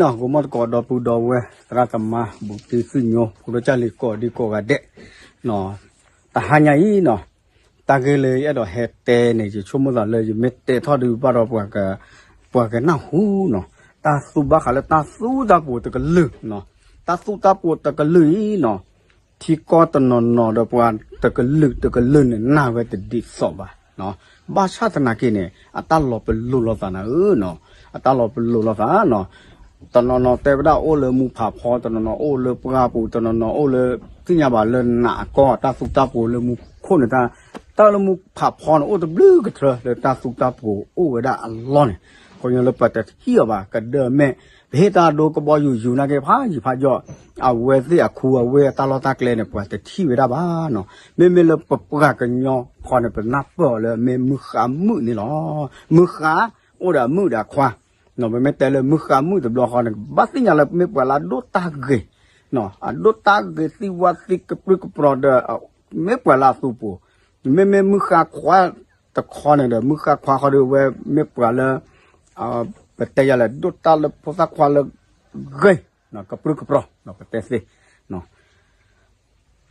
ဂီၤမီၢ်သကိး ဒီပုၢ်ဒီဝဲၢ် သရၣ်သမါ ဘူးတံၢ်သ့ၣ်ညိ ဖိဒိၣ်ကၢ်လံၤ ကိးဒံကိးဂၤဒဲး, တဟါညါအံၤနီၤ, တၢ်ဂ့ၢ်လၢယအဲၣ်ဒိးဟဲတဲန့ၣ် ယဆိကမိၣ်သးလၢယမ့ၢ်တဲထီၣ်ဒုးဘၣ်ဒီး ပှၤကနၢ်ဟူနီၤ, တၢ်သူဘၣ်ဃးလၢတၢ်သူတၢ်ပှိၤတကလုာ်နီၤ, တၢ်သူတၢ်ပှိၤတကလုာ်အံၤနီၤ, ထံကီၢ်တနီၤနီၤဒီးပှၤတကလုာ်တကလုာ်န့ၣ် နာ်ဝဲတဒ်သိးဘၣ်, ဘၣ်ဆၣ်သနာ်က့န့ၣ် အတၢ်လီၤပလိာ်လိာ်သးနၤဧၢနီၤ, အတၢ်လီၤပလိာ်လိာ်သးနီၤ, တနီၤနီၤတဲဝဲဒၣ်အိၣ်လၢမူဖးဖီ, တနီၤနီၤအိၣ်လၢပှၢ်ပူၤ, တနီၤနီၤအိၣ်လၢ သ့ၣ်ညါဘၣ်လၢနးအကီၢ် တၢ်သူတၢ်ပှိၤလၢမူခိၣ်န့ၣ် တၢ် တၢ်လၢမူဖးဖီန့ၣ် အိၣ်တဘျုးကထြၢလၢတၢ်သူတၢ်ပှိၤအိၣ်ဝဲဒၣ်အလီၢ်န့ၣ်, ခီဖျိလၢပှၤတထံၣ်အီၤဘၣ် ကဒၢမဲာ်, ပဟ့ၣ်တၢ်ဒိကဘီယူၤယူၤနာ်က့ ဖးယံၤဖးယီၤ, အဝဲသ့ၣ်အခူအဝ့ၢ်အတၢ်လီၢ်တၢ်ကျဲန့ၣ် ပှၤတထံၣ်ဝဲဒၣ်ဘၣ်နီၤ, မ့မ့ၢ်လၢပပှၤကညီဃီန့ၣ် ပနၢ်ပၢၢ်အီၤလၢမ့ၢ်မုၢ်ဃါမုၣ်န့ၣ်လီၤ, မုၢ်ဃါ အိၣ်ဒီးအမုၣ်ဒီးအခွါ, ပမ့ၢ်တဲလၢမုၢ်ဃါမုၣ်တဘျီဃီန့ၣ် ဘၣ်သ့ၣ်ညါလၢမ့ၢ်ပှၤလၢအဒိၣ်တၢ်ဂ့ၤ, အဒိၣ်တၢ်ဂ့ၤသံဝါသံကပြုၢ်ကပြီၤဒီး မ့ၢ်ပှၤလၢအသူပူၤ, မ့မ့ၢ်မုၢ်ဃါခွါတခီန့ၣ်ဒီး မုၢ်ဃါခွါဃီဒီး အဝဲမ့ၢ်ပှၤလၢ ပတဲယၤလဲၣ် ဒိၣ်တၢ်လၢဖိသၣ်ခွါလၢ ဂ့ၤ, ကပြုၢ်ကပြီၤ ပတဲသ့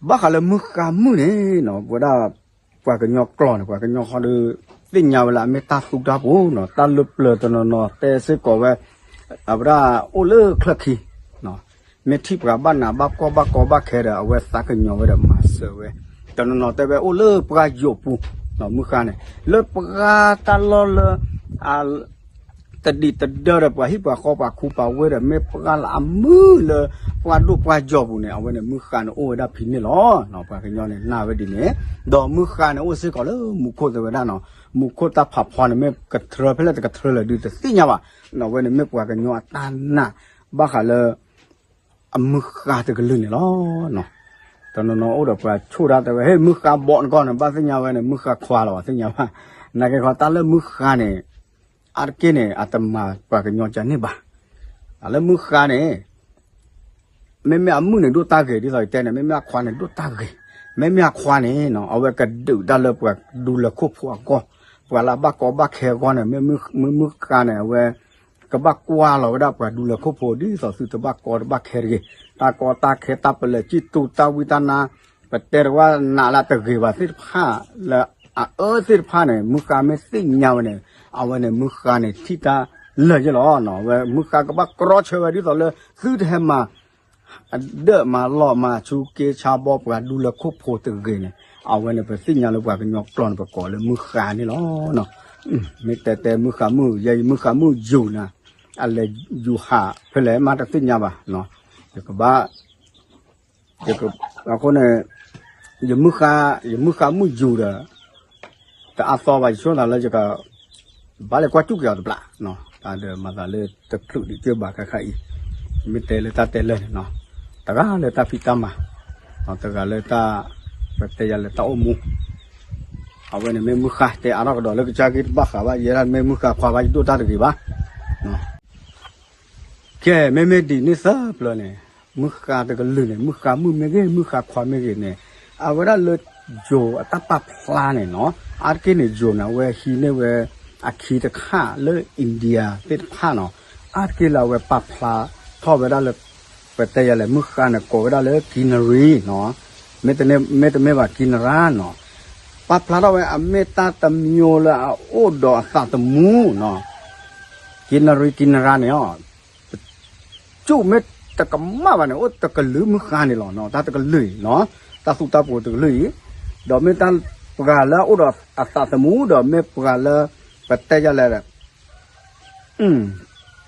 ဘၣ်ဃးလၢမုၢ်ဃါမုၣ်န့ၣ်နီၤ ပဝဲဒၣ် ပှၤကညီကျိာ်န့ၣ် ပှၤကညီဃီဒီး သ့ၣ်ညါဝဲလၢအမ့ၢ်တၢ်သူတၢ်ပှိၤနီၤ တၢ်လၢပျၢၤတနီၤနီၤတဲစ့ၢ်ကီးဝဲ အဝဲဒၣ်အိၣ်လၢချၢၣ်ခံ မ့ၢ်ထံၣ်ပှၤဘၣ်နးဘၣ်ကီဘၣ်ကီဘၣ်ခဲဒီး အဝဲသးကညီၤဝဲဒီးမၤစၢၤဝဲ တနီၤနီၤတဲဝဲအိၣ်လၢပှၢ်ယိာ်ပူၤ မုၢ်ဃါန့ၣ် လၢပှၢ်တၢ်လီၢ်လၢ တဒံးတဒၢဒီးပှၤဟံၣ်ပှၤဃီပှၤခူပှၤဝ့ၢ်ဒီး မ့ၢ်ပှၢ်လၢအမုာ်လၢ ပှၢ်ဒိၣ်ပှၢ်ယိာ်ပူၤန့ၣ် အဝဲန့ၣ်မုၢ်ဃါန့ၣ်အိၣ်ဝဲဒၣ်ဖဲန့ၣ်လီၤ. ပှၤကညီန့ၣ်နာ်ဝဲဒ်န့ၣ် ဒီးမုၢ်ဃါန့ၣ်အိၣ်စ့ၢ်ကီးလၢမူခိၣ်တဲဝဲဒၣ်နီၤ မူခိၣ်တၢ်ဖးဖီန့ၣ် မ့ၢ်ကထြၢဖဲလဲၣ်တကထြၢလၢာ်ဒုးတသ့ၣ်ညါဘၣ်. အဝဲန့ၣ်မ့ၢ်ပှၤကညီအတၢ်နာ် ဘၣ်ဃးလၢ အမုၢ်ဃါတကလုာ်န့ၣ်လီၤ. တနီၤနီၤအိၣ်ဒီးပှၤဆိၣ်တၢ်တဲဝဲ ဟဲမုၢ်ဃါဘီနကီၢ်န့ၣ် ဘၣ်သ့ၣ်ညါဝဲန့ၣ် မုၢ်ဃါခွါလီၤ ဘၣ်သ့ၣ်ညါဘၣ်. နာ်က့ခီတၢ်လၢမုၢ်ဃါန့ၣ် အါတက့ၢ်န့ၣ် အတမၤပှၤကညီကန့ၢ်ဘၣ်. တၢ်လၢမုၢ်ဃါန့ၣ် မ့မ့ၢ်အမုၣ်န့ၣ်ဒိၣ်တၢ်ဂ့ၤ ဒ်သိးယတဲန့ၣ် မ့မ့ၢ်အခွါန့ၣ်ဒိၣ်တၢ်ဂ့ၤ, မ့မ့ၢ်အခွါန့ၣ်နီၤ အဝဲကဒုးတၢ်လၢပှၤဒူလၢၢ်ခိၣ်ဖိအဂီၢ်, ပှၤလၢအဘၣ်ကီဘၣ်ခဲအဂီၢ်န့ၣ် မ့ၢ်မုၢ်ဃါန့ၣ် အဝဲ ကဘၣ်ကွၢ်လီၤဝဲဒၣ်ပှၤဒူလၢၢ်ခိၣ်ဖိ ဒ်သိးသုတဘၣ်ကီတဘၣ်ခဲတဂ့ၤ, တၢ်ကီတၢ်ခဲတၢ်ပလၢၢ်ကံၣ်တူာ်တၢ်ဝံတၢ်နါ ပတဲတဝၣ်နးလၢတဂ့ၤဘၣ်သ့ၣ်တဖၣ် လၢအအၢသ့ၣ်တဖၣ်န့ၣ် မုၢ်ဃါမ့ၢ်သ့ၣ်ညါဝဲန့ၣ် အဝဲန့ၣ်မုၢ်ဃါန့ၣ်ထံၣ်တၢ်လၢာ်ယဲလီၤ. အဝဲမုၢ်ဃါကဘၣ်ကြီဆၢဝဲဒ်သိးလၢ သုတဟဲမၤ အဒၢးမၤလီၢ်မၤဆူက့ဆါဘီပှၤဒူလၢၢ်ခိၣ်ဖိတဂ့ၤန့ၣ် အဝဲန့ၣ်ပသ့ၣ်ညါလၢပှၤကညီကျိာ်န့ၣ် ပကိးလၢမုၢ်ဃါန့ၣ်လီၤ. မ့ၢ်တဲတဲမုၢ်ဃါမုၣ် ယဲယမုၢ်ဃါမုၣ်ယိာ်နၤ အလဲၤယူၤဟးဖဲလဲၣ်မးတသ့ၣ်ညါဘၣ်. ယကဘၣ် အဃိန့ၣ် ယမုၢ်ဃါ ယမုၢ်ဃါမုၣ်ယိာ်ဒီး တအါသီဘၣ် ယဆိကမိၣ်သးလၢယက ဘၣ်လဲၤကွၢ်စူၣ်က့ၤအီၤတဘျီနီၤ တၢ်ဒီးမၤသးလၢတချုးဒံးကၢဘၣ်ခါခါအံၤ မ့ၢ်တဲလၢတၢ်တဲလၢာ်န့ၣ်နီၤ တဂၤလၢတၢ်ဖံးတၢ်မၤ တဂၤလၢတၢ် ပတဲယၤလၢတၢ်အိၣ်မူ အဝဲန့ၣ်မ့ၢ်မုၢ်ဃါတဲအါထီၣ်ကဒီးလၢကစၢ်က့တဘၣ်ဃးဘၣ် ယဲဒၣ်မ့ၢ်မုၢ်ဃါခွါဘၣ် ယဒိၣ်တၢ်တဂ့ၤဘၣ် ကဲ မ့မ့ၢ်ဒ်န့ၣ်သၢပျၢၤန့ၣ် မုၢ်ဃါတကလုာ်န့ၣ် မုၢ်ဃါမုၣ်မ့ၢ်ဂ့ၤ မုၢ်ဃါခွါမ့ၢ်ဂ့ၤန့ၣ် အဝဲဒၣ်လၢယိၤအတၢ်ပာ်ဖျါန့ၣ်နီၤ အါတက့ၢ်န့ၣ် ယိၤန့ၣ် အဝဲဟံးန့ၢ်ဝဲ အခံတခါလၢ India သ့ၣ်တဖၣ်နီၤ အါတက့ၢ်လၢအဝဲပာ်ဖျါထီၣ်ဝဲဒၣ်လၢ ပတဲယၤလဲၣ် မုၢ်ဃါန့ၣ် ကိးဝဲဒၣ်လၢ greenery နီၤ မ့တမ့ၢ်ဘၣ် greenery နီၤ ပာ်ဖျါထီၣ်ဝဲအမ့ၢ်တၢ်တမျိုးလၢအအိၣ်ဒီးအသးသမူနီၤ greenery greenery န့ၣ် ကၠူၣ်မ့ၢ်တကမၣ်ဘၣ်န့ၣ် အိၣ်တကလုာ်မုၢ်ဃါန့ၣ်လီၤနီၤ တၢ်တကလုာ်အံၤနီၤ တၢ်သူတၢ်ပှိၤတကလုာ်အံၤ ဒီးမ့ၢ်တၢ်ပှၤလၢအအိၣ်ဒီးအသးသမူ ဒီးမ့ၢ်ပှၤလၢ ပတဲယၤလဲၣ်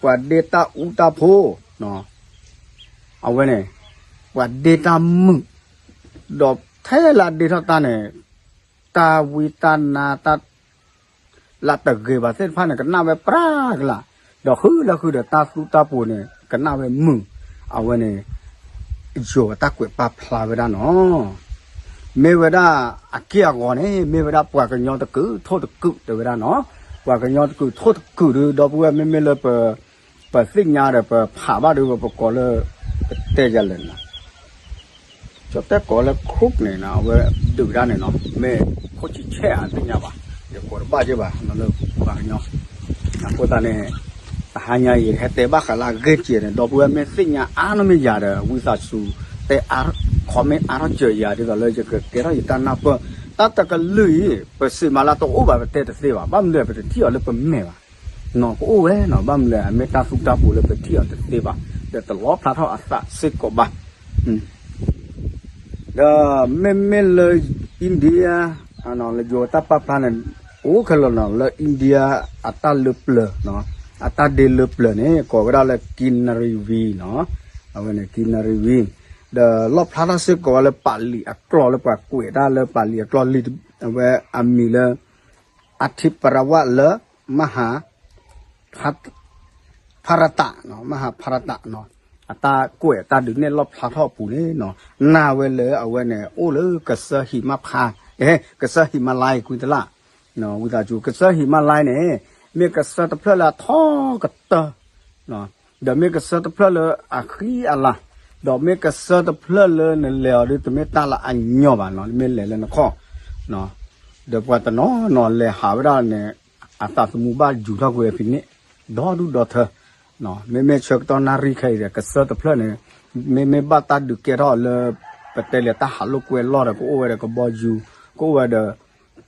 ပှၤဒ့တၢ်အူတၢ်ဖိ အဝဲန့ၣ် ပှၤဒ့တၢ်မုာ် ဒီးထဲလၢအဒ့ထီၣ်တၢ်န့ၣ် တၢ်ဝံတၢ်နါတၢ် လၢတဂ့ၤဘၣ်သ့ၣ်တဖၣ်န့ၣ် ကနၣ်ဝဲပြၢ်ကလာ်, ဒီးဃုလၢဃုဒီးတၢ်သူတၢ်ပှိၤန့ၣ် ကနၣ်ဝဲမုာ်, အဝဲန့ၣ် ယိၤအတၢ်ကွဲးပာ်ဖျါဝဲဒၣ်နီၤ, မ့ၢ်ဝဲဒၣ်အက့ၢ်အဂီၤန့ၣ် မ့ၢ်ဝဲဒၣ်ပှၤကညီတကုာ်ထိၣ်တကုာ်တဲဝဲဒၣ်နီၤ, ပှၤကညီတကုာ်ထိၣ်တကုာ်ဒီး ဒီပုၢ်ဝဲၢ်မ့မ့ၢ်လၢပ ပသ့ၣ်ညါဒီးပဖးဘၣ်ဒီး ပကိးလၢ ပတဲယၤလဲၣ်နီၤ ကၠီတဲကိးလၢ Cook န့ၣ်နီၤ အဝဲဒုးဒၣ်န့ၣ်နီၤ မ့ၢ်ခိၣ်ဆံဆဲးအသ့ၣ်ညါဘၣ်, ယကိးတဘၣ်က့ဘၣ်နီၤလၢပှၤကညီ, အဃိသတးန့ၣ် တဟါညါအံၤ ဟဲတဲဘၣ်ဃးလၢအဂ့ၢ်ကဲန့ၣ် ဒီပုၢ်ဝဲၢ်မ့ၢ်သ့ၣ်ညါအါနီၢ်မ့ၢ်ယၤဒီး ဝံသးစူၤ တဲ comment အါထီၣ်စၢၤယၤ ဒ်သိးလၢယကကဲထီၣ်ယတၢ်နၢ်ပၢၢ် တၢ်တကလုာ်အံၤ ပစံးမးလၢတအိၣ်ဘၣ် ပတဲတသ့ဘၣ်, ဘၣ်မနုၤလဲၣ် ပတထံၣ်အီၤလၢပမဲာ်ဘၣ်, နီၢ်ကအိၣ်ဝဲနီၢ် ဘၣ်မနုၤလဲၣ် အမ့ၢ်တၢ်သူတၢ်ပူၤလၢပထံၣ်အီၤတသ့ဘၣ် ဒီးတလီဖျါထီၣ်အသးစ့ၢ်ကီးဘၣ်. ဒီးမ့မ့ၢ်လၢ India လၢယိၤတၢ်ပာ်ဖျါန့ၣ် အိၣ်ခဲလၢာ်နီၢ် လၢ India အတၢ်လၢပျၢၤ အတၢ်ဒ့လၢပျၢၤန့ၣ် ကိးဝဲဒၣ်လၢ Kinnaireview နီၢ်, အဝဲန့ၣ် Kinnaireview ဒီးလီၣ်ဖျါထီၣ်စ့ၢ်ကီးဝဲလၢပာ်လံာ်အကျိာ်လၢပှၤကွဲးတၢ်လၢပာ်လံာ်အကျိာ်လံာ် အဝဲအမံၤလၢ အထံပရဝၢလၢ မဟါ ဖါရတၣ် မဟါဖါရတၣ်နီၢ် အတၢ်ကွဲးတၢ်ဒုးနဲၣ်လီၣ်ဖျါထီၣ်အပူၤန့ၣ်နီၢ် နာ်ဝဲလၢအဝဲန့ၣ် အိၣ်လၢကစၢၢ်ဟံးမးဖး ကစၢၢ်ဟံးမးလါကွံတလၢ် ဝံသးစူၤ ကစၢၢ်ဟံးမးလါန့ၣ် မ့ၢ်ကစၢၢ်တဖျၢၣ်လၢအထီကတၢၢ် ဒီးမ့ၢ်ကစၢၢ်တဖျၢၣ်လၢအဃံအလၤ ဒီးမ့ၢ်ကစၢၢ်တဖျၢၣ်လၢနလဲၤအီၤဒ်တမ့ၢ်တၢ်လၢအညီဘၣ်နီၢ် မ့ၢ်လဲၤလၢနခီၣ် ဒီးပှၤတနီၤနီၤလဲၤဟးဝဲဒၣ်န့ၣ် အသးသမူဘၣ်ယူၤထီၣ်ကွံာ်အဖံးန့ၣ် ဒီဒူၣ်ဒီထၢ မ့မ့ၢ်ဆၢကတီၢ်နၣ်ရံၣ်ခဲအံၤဒီး ကစၢၢ်တဖျၢၣ်န့ၣ် မ့မ့ၢ်ဘၣ်တၢ်ဒုးကဲထီၣ်လၢ ပတဲလၢတၢ်ဟးလိာ်ကွဲလီၢ်ဒီး ကအိၣ်ဝဲဒီးကဘီယူၤ ကအိၣ်ဝဲဒီး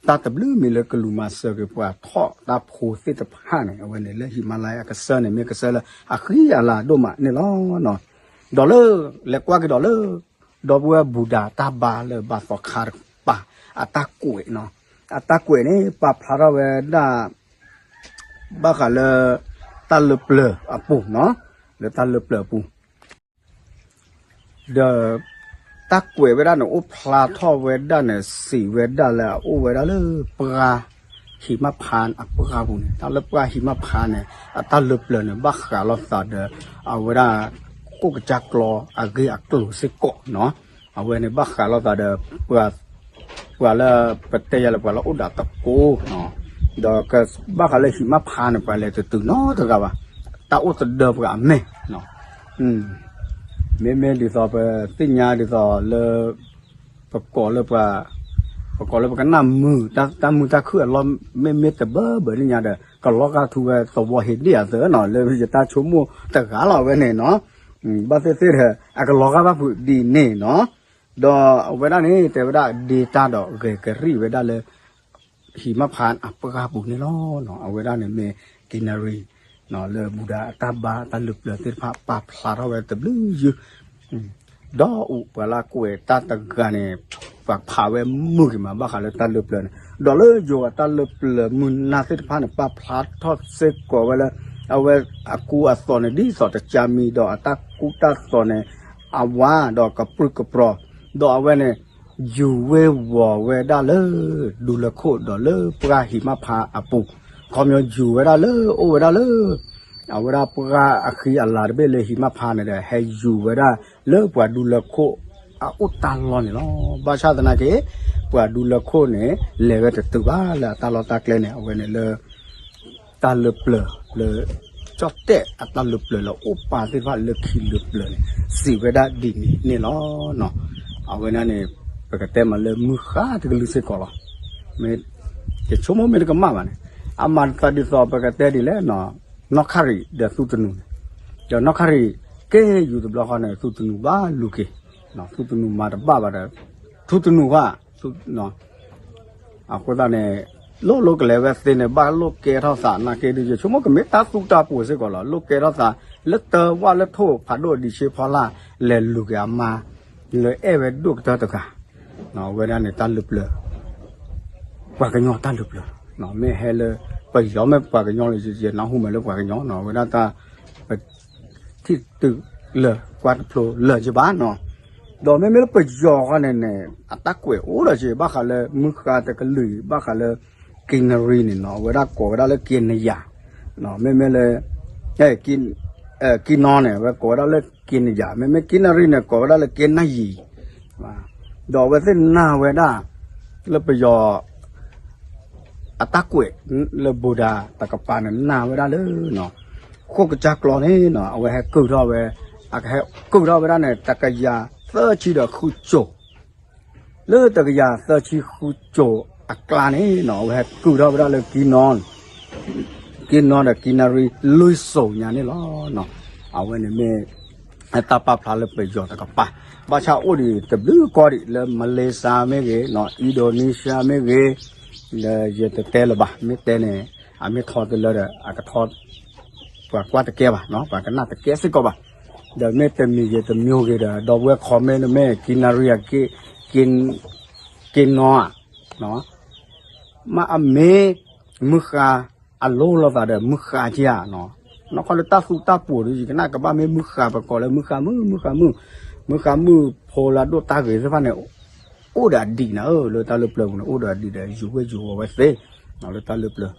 တၢ်တဘျုးမံၤလၢကလူၤမၤစၢၤက့ၤပှၤထီၣ်တၢ်ဖိသ့ၣ်တဖၣ်န့ၣ် အဝဲန့ၣ်လၢဟံးမးလါအကစၢၢ်န့ၣ် မ့ၢ်ကစၢၢ်လၢအဃံအလၤဒိၣ်မးန့ၣ်လီၤ. ဒီးလၢ လဲၤကွၢ်က့ၤဒီးလၢ ဒီပုၢ်ဝဲၢ်ဘူၣ်ဒၤတၢ်ဘါလၢဘၣ်သီခါတကပၤ အတၢ်ကွဲးနီၢ် အတၢ်ကွဲးန့ၣ် ပာ်ဖျါထီၣ်ဝဲဒၣ် ဘၣ်ဃးလၢ တၢ်လၢပျၢၤအပူၤနီၢ် လၢတၢ်လၢပျၢၤအပူၤ ဒီး တၢ်ကွဲးဝဲဒၣ်န့ၣ် အိၣ်ဖျါထီၣ်ဝဲဒၣ်န့ၣ် စံးဝဲဒၣ်လၢအအိၣ်ဝဲဒၣ်လၢပှၢ်ဟံးမးဖးအပှၢ်ပူၤန့ၣ် တၢ်လၢပှၢ်ဟံးမးဖးန့ၣ် အတၢ်လၢပျၢၤန့ၣ် ဘၣ်ဃးလိာ်သးဒီး အဝဲဒၣ် ခိၣ်ကစၢ်ကျီအဂ့ၢ်အကျိၤစ့ၢ်ကီးနီၢ် အဝဲန့ၣ်ဘၣ်ဃးလိာ်သးဒီး ပှၤ ပှၤလၢပတဲယၤလၢပှၤလၢအိၣ်ဒၣ်တကိးနီၢ် ဒီးဘၣ်ဃးလၢဟံးမးဖးန့ၣ် ပှၤလဲၤတတုၤနီတဂၤဘၣ် တၢ်အိၣ်သဒၢပှၤအမဲာ် မ့မ့ၢ်ဒ်သိးပသ့ၣ်ညါဒ်သိးလၢ ပကိးလၢပှၤ ပကိးလၢပကနၣ်မုာ် တၢ်မုာ်တၢ်ခုၣ်အလီၢ် မ့မ့ၢ်တဘၢဘၢန့ၣ်ညါဒီး ကလီၤဂာ်ထူဝဲသဝီဟ့ဒ့ၣ်အသးနီၢ် လၢယတၢ်ဆိကမိၣ်တဂၤလီၤ အဝဲန့ၣ်နီၢ် ဘၣ်သ့ၣ်သ့ၣ်ဒီး အကလီၤဂာ်ဘၣ်ဖုးဒ်န့ၣ်နီၢ် ဒီးအဝဲဒၣ်န့ၣ် တဲဝဲဒၣ်ဒ့တၢ်ဒီးဂဲၤကရံၣ်ဝဲဒၣ်လၢ ဟံးမးဖးအပှၢ်ပူၤန့ၣ်လီၤ. အဝဲဒၣ်န့ၣ်မ့ၢ် ကံနရံ လၢဘူၣ်ဒၤအတၢ်ဘါတၢ်လၢပျၢၤသ့ၣ်တဖၣ်ပာ်ဖျါထီၣ်ဝဲတဘျုးယုၢ် ဒီးအိၣ်ပှၤလၢကွဲးတၢ်တဂၤန့ၣ် ပှၤဖးဝဲမုာ်က့ၤမး ဘၣ်ဃးလၢတၢ်လၢပျၢၤန့ၣ် ဒီးလၢယိၤအတၢ်လၢပျၢၤမုၢ်နၤသ့ၣ်တဖၣ်န့ၣ် ပာ်ဖျါထီၣ်စ့ၢ်ကီးဝဲလၢ အဝဲအကူအသိးန့ၣ် ဒ်သိးတကးမံၤဒီးအတၢ်ကူတၢ်သိးန့ၣ် အဝါဒီးကပြုၢ်ကပြီၤ ဒီးအဝဲန့ၣ် ယူၤဝ့ၤဝီၤဝဲဒၣ်လၢ ဒူလၢခိၣ်ဒီးလၢပှၢ်ဟံးမးဖးအပူၤ ခီပညီယူၤဝဲဒၣ်လၢ အိၣ်ဝဲဒၣ်လၢ အဝဲဒၣ်ပှၢ်အဃံအလၤတဘ့ၣ်လၢဟံးမးဖးန့ၣ်ဒီး ဟဲယူၤဝဲဒၣ်လၢပှၤဒူလၢခိၣ်အအိၣ်တၢ်လီၢ်န့ၣ်လီၤ. ဘၣ်ဆၣ်သနာ်က့ ပှၤဒူလၢခိၣ်န့ၣ် လဲၤဝဲတတုၤဘၣ်လၢအတၢ်လီၢ်တၢ်ကျဲန့ၣ် အဝဲန့ၣ်လၢ တၢ်လၢပျၢၤလၢ ကၠီၣ်တဲၣ်အတၢ်လၢပျၢၤလၢအိၣ်ပာ်သ့ၣ်တဖၣ်လၢခံလၢပျၢၤန့ၣ် စံးဝဲဒၣ်ဒ်န့ၣ်န့ၣ်လီၤ. အဝဲဒၣ်န့ၣ် ပကတဲမးလၢမုၢ်ဃါတကလုာ်စ့ၢ်ကီးလီၤ. မ့ၢ် ယဆိကမိၣ်မ့ၢ်တကမၣ်ဘၣ်န့ၣ် အမၤသးဒ်သိးပကတဲဒ်လဲၣ် နီၢ်ခရံာ်ဒီးသူၣ်တနူၤန့ၣ် ဒီးနီၢ်ခရံာ်က့ၤယူၤတဘျီဃီန့ၣ် သူၣ်တနူၤဘၣ်လူၤက့ၤ သူၣ်တနူၤမၤတဘၣ်ဘၣ်ဒီး သူၣ်တနူၤဘၣ် အဃိသတးန့ၣ် လိၣ်လိၣ်ကလဲၤဝဲသ့န့ၣ် ဘၣ်လိၣ်ကဲထီၣ်သးနာ်က့ဒုး ယဆိကမိၣ်ကမ့ၢ်တၢ်သူတၢ်ပူၤစ့ၢ်ကီးလီၤ. လိၣ်ကဲထီၣ်သး လၢတၢ်ဝၣ်လၢထိၣ်ဖးဒိၣ်ဒံးဆ့ဖီလာ် လဲၤလူၤက့ၤအမါ လၢအဲၣ်ဝဲဒိၣ်ကတၢၢ်တဂၤ အဝဲဒၣ်န့ၣ်တၢ်လၢပျၢၤ ပှၤကညီတၢ်လၢပျၢၤ မ့ၢ်ဟဲလၢ ပယီၤမ့ၢ်ပှၤကညီလၢယနၢ်ဟူမးလၢပှၤကညီနီၤ အဝဲဒၣ်တၢ် ပထံၣ်တုၤလၢကွၢ်တဖျိလၢာ်ယဘၣ်နီၤ ဒီးမ့မ့ၢ်လၢပယီၤဃီန့ၣ်န့ၣ် အတၢ်ကွဲးအိၣ်ဒီးက့ ဘၣ်ဃးလၢမုၢ်ဃါတကလုာ် ဘၣ်ဃးလၢ ကံနရံန့ၣ်နီၤ အဝဲဒၣ်ကိးဝဲဒၣ်လၢကံနယၤ မ့မ့ၢ်လၢ ကံနီန့ၣ် အဝဲကိးဝဲဒၣ်လၢကံနယၤ မ့မ့ၢ်ကံနရံန့ၣ် ကိးဝဲဒၣ်လၢကံနယံၤ ဒီးအဝဲသ့ၣ်နာ်ဝဲဒၣ် လၢပယီၤ အတၢ်ကွဲးလၢဘူဒၤတကပၤန့ၣ် နာ်ဝဲဒၣ်လၢ ဃိၣ်ကစၢ်ကျီန့ၣ်နီၤ အဝဲဟဲကုၢ်ထီၣ်ဝဲ အကဟဲကုၢ်ထီၣ်ဝဲဒၣ်န့ၣ် တကယၤသၢဆံဒီးဃုကၠိၤ လၢတကယၤသၢဆံဃုကၠိၤအကျါန့ၣ်နီၤ အဝဲဟဲကုၢ်ထီၣ်ဝဲဒၣ်လၢကံနီၤ က့နီဒီးကံနရံလွံၢ်စိၤညါန့ၣ်လီၤ. အဝဲန့ၣ်မ့ၢ် တၢ်ပာ်ဖျါလၢပယီၤတကပၤ ဘၣ်ဆၣ်အိၣ်ဒံးတဘျုးကီၢ်ဒံး လၢ Malaysia မ့ၢ်ဂ့ၤ, Indonesia မ့ၢ်ဂ့ၤ, ဒီးယတတဲလၢၤဘၣ်, မ့ၢ်တဲန့ၣ် အမ့ၢ်ထီတလၢဒီး အကထီ ပှၤကွၢ်တကဲဘၣ်, ပှၤကနၣ်တကဲစ့ၢ်ကီးဘၣ်. ဒီးမ့ၢ်တမံၤဂ့ၤတမံၤဂ့ၤဒီး ဒီပုၢ်ဝဲၢ် comment မ့ၢ် ကံနရံ က့နီဧါ, မ့ၢ်အမ့ၢ် မုၢ်ဃါ အလိၣ်လိာ်သးဒီးမုၢ်ဃါက့ဧါနီၤ. နီၢ်ကီၢ်လၢတၢ်သူတၢ်ပှိၤဒီး ယကနၣ်ကဘၣ်မ့ၢ်မုၢ်ဃါ ပကိးလၢမုၢ်ဃါမုၣ်, မုၢ်ဃါမုၣ်, မုၢ်ဃါမုၣ်ဖိလၢအဒိၣ်တၢ်ဂ့ၤသ့ၣ်တဖၣ်န့ၣ် အိၣ်ဒီးအဒံးနၤဧၢ, လၢတၢ်လၢပျၢၤပူၤန့ၣ် အိၣ်ဒီးအဒံးဒီး ယူၤဝဲယူၤဝီၤဝဲသ့ လၢတၢ်လၢပျၢၤ.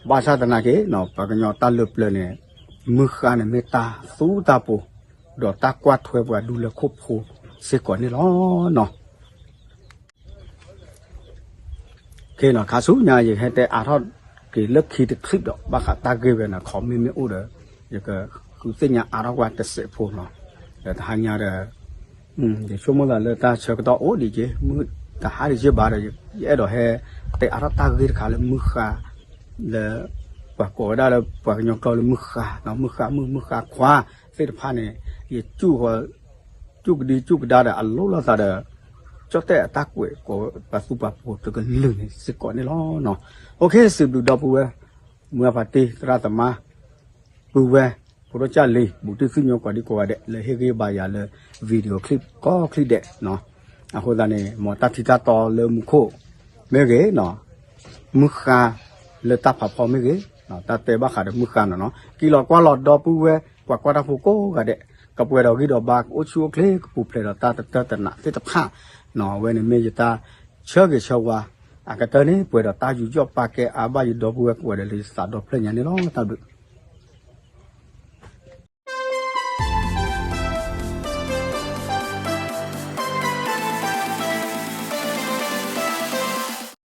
ဘၣ်ဆၣ်သနာ်က့ ပှၤကညီတၢ်လၢပျၢၤန့ၣ် မုၢ်ဃါန့ၣ်မ့ၢ်တၢ်သူတၢ်ပှိၤ ဒီးတၢ်ကွၢ်ထွဲပှၤဒူလၢခိၣ်ဖိစ့ၢ်ကီးန့ၣ်လီၤနီၤ. ခါဆူညါ ယကဟဲတဲအါထီၣ်က့ၤလၢခံတချံးဒီး ဘၣ်ဃးတၢ်ဂ့ၢ်ဝဲန့ၣ် comment မ့ၢ်အိၣ်ဒီး ယကဃုသ့ၣ်ညါအါထီၣ်ကွၢ်တစဲးဖိနီၤ. ဒီးတဟါညါဒီး ယဆိကမိၣ်သးလၢတၢ်ဆၢကတီၢ်အိၣ်ဒံးက့ၤ မုၢ်တဟါဒံးက့ၤဘၣ်ဒီး ယအဲၣ်ဒိးဟဲတဲအါထီၣ်တၢ်ဂ့ၢ်တခါလၢမုၢ်ဃါ လၢ ပှၤကိးဝဲဒၣ်လၢပှၤကညီကျိာ်လၢမုၢ်ဃါ, မုၢ်ဃါမုၣ် မုၢ်ဃါခွါသ့ၣ်တဖၣ်န့ၣ် ယစူၢ်ကဒံစူၢ်ကဒါဒီးအလိၣ်လိာ်သးဒီး ကၠီၣ်တဲၣ်အတၢ်ကွဲးကိးပှၤသူပှၤပှိၤတကလုာ်န့ၣ်စ့ၢ်ကီးန့ၣ်လီၤ. စံးဘျုးဒီပုၢ်ဝဲၢ် မုၢ်အဖးတံၢ် သရၣ်သမါ ပုၢ်ဝဲၢ် ဖိဒိၣ်ကၢ်လံၤ ဘူးတံၢ်သ့ၣ်ညိ ကိးဒံကိးဂၤဒဲး လၢဟ့ၣ်ဂံၢ်ဘါယၤလၢ video clip ကိးချံဒဲး. အဃိသတးန့ၣ် မ်တၢ်ထံတၢ်တီလၢမူခိၣ်မ့ၢ်ဂ့ၤ, မုၢ်ဃါလၢတၢ်ဖးဖီမ့ၢ်ဂ့ၤ, တၢ်တဲဘၣ်ဃးဒီးမုၢ်ဃါနီၤနီၤ က့ၤလီၤကွၢ်လီၤဒီပုၢ်ဝဲၢ် ပှၤကွၢ်တၢ်ဖိကိးဂၤဒဲး ကပှဲၤဒီးဂံၢ်ဒီးဘါ ကအိၣ်ဆူၣ်အိၣ်ချ့ ကပူၤဖျဲးဒီးတၢ်တတၢၢ်တနးသ့ၣ်တဖၣ်နီၤ. အဝဲန့ၣ်မ့ၢ်ယတၢ်ဆၢဂ့ၤဆၢဝါ အကတၢၢ်န့ၣ် ပှဲၤဒီးတၢ်ယူးယီၣ်ပာ်ကဲအါဘၣ်ယဒီပုၢ်ဝဲၢ်ကိးဂၤဒဲးလၢယသးဒီဖျၢၣ်ညါန့ၣ်လီၤ. တၢ်ဘျုး